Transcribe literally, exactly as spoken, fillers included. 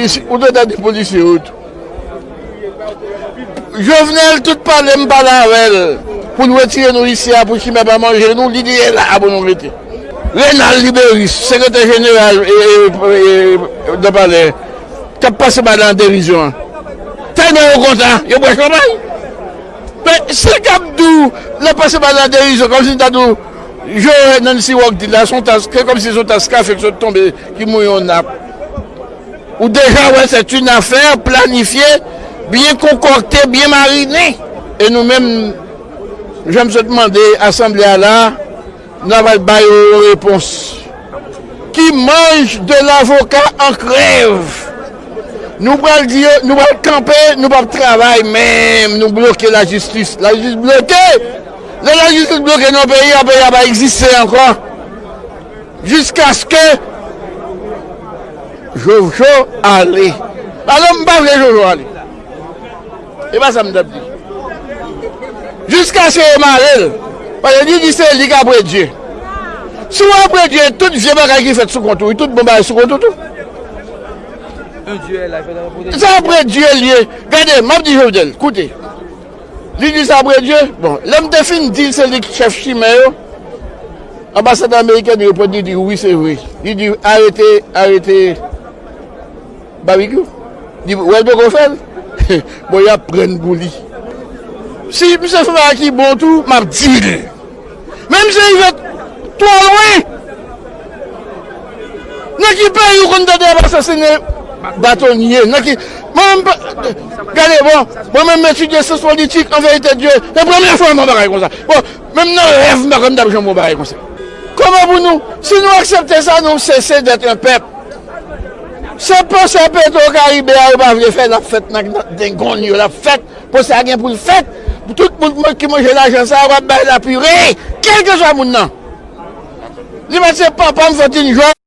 Isi, ou te tande polisye yo tou. Jovenel, tout pale m pale avè l pou l retire nou isi a, pou chimè pa manje nou, li di e la a pou nou rete. Renald Liberis, sekretè jeneral e, e, e, nan palè, k ap pase madan an derizyon an. Tèlman yo kontan, yo bwè chanpay. Men, si l t ap di w, l ap pase madan an derizyon, kòmsi l ta di w, Joe Nancy Rock di la, se yon tas, se kòmsi se yon tas kafe k sot tonbe, ki mouye yon nap. Ou deja wè, c'est une affaire planifiée, bien concoctée, bien marinée. E nou menm, jan m sot mande asanble a la, n a pral ba yo yon repons. Qui mange de l'avocat en crève. Nou pral di yo, nou pral kanpe, nou p ap travay menm, nou bloke lajistis. Lajistis bloke. Lè lajistis bloke nan peyi a, peyi a pa egziste ankò. Jiskaske Jojo ale. Alò, m pa vle Jojo ale. E pa sa m t ap di. Jiskaske yo mare l. Paske li di se li k ap Bondye. Si w ap Bondye, tout vye bagay ki fèt sou kont ou, tout bon bagay sou kont ou tou. Sa ap Bondye l ye. Gade, m ap di Jovenel, koute. Li di sa Bondye. Bon, lè m te fin di l se li k chèf chimè yo, anbasad amerikèn reponn, li di wi, se vre. Li di arete, arete Babikyou. Li wè l poko fè l. Bon, y ap pran pou li. Si misye fè bagay ki bon tou, m ap di l. Men misye rive twò lwen. Nan ki peyi ou konn tande y ap asasinen batonye? Nan ki, mwen menm pa, gade bon, mwen menm m etidye syans politik, an verite de Dye, se premye fwa m wè yon bagay konsa. Bon, menm nan rèv m pa kwè m t ap janm wè yon bagay konsa. Kòman pou nou, si nou aksepte sa, nou sese d'être un pèp. Se pwosè Petro Karibe a yo pa vle fè, l ap fèt nan, nan dengonn yo, l ap fèt. Pwosè a gen pou l fèt. Tout moun ki manje lajan sa a, w ap bay la pire, kèlkeswa moun nan. Li pa se papa m, fò t vin jwenn.